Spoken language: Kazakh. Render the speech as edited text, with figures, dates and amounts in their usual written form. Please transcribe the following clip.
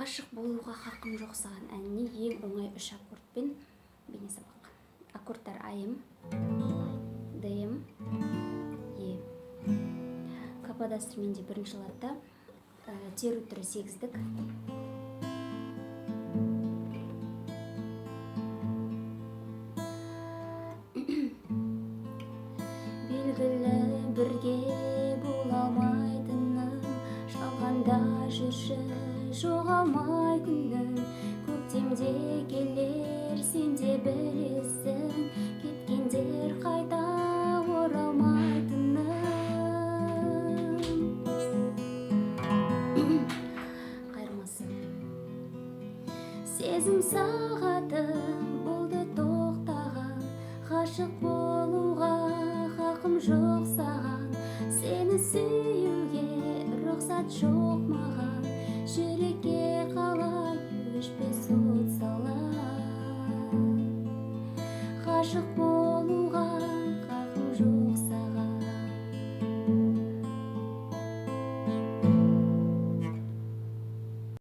Ғашық болуға хақым жоқ саған әніне ең оңай үш аккордпен бейнесабақ. Аккордтар: АМ, ДМ, Е. Каподастрменде бірінші ладта, теру түрі сегіздік. Белгілі бірге бола алмайтыным, жалғанда жүрші жоғалмай күнім. Көктемде келер, сен де білесің, кеткендер қайта оралмайтынын. Қайырмасы. Сезім сағатым болды тоқтаған, ғашық болуға хақым жоқ саған. Сені сүюге рұқсат жоқ маған, жүрекке қалай өшпес от салам. Ғашық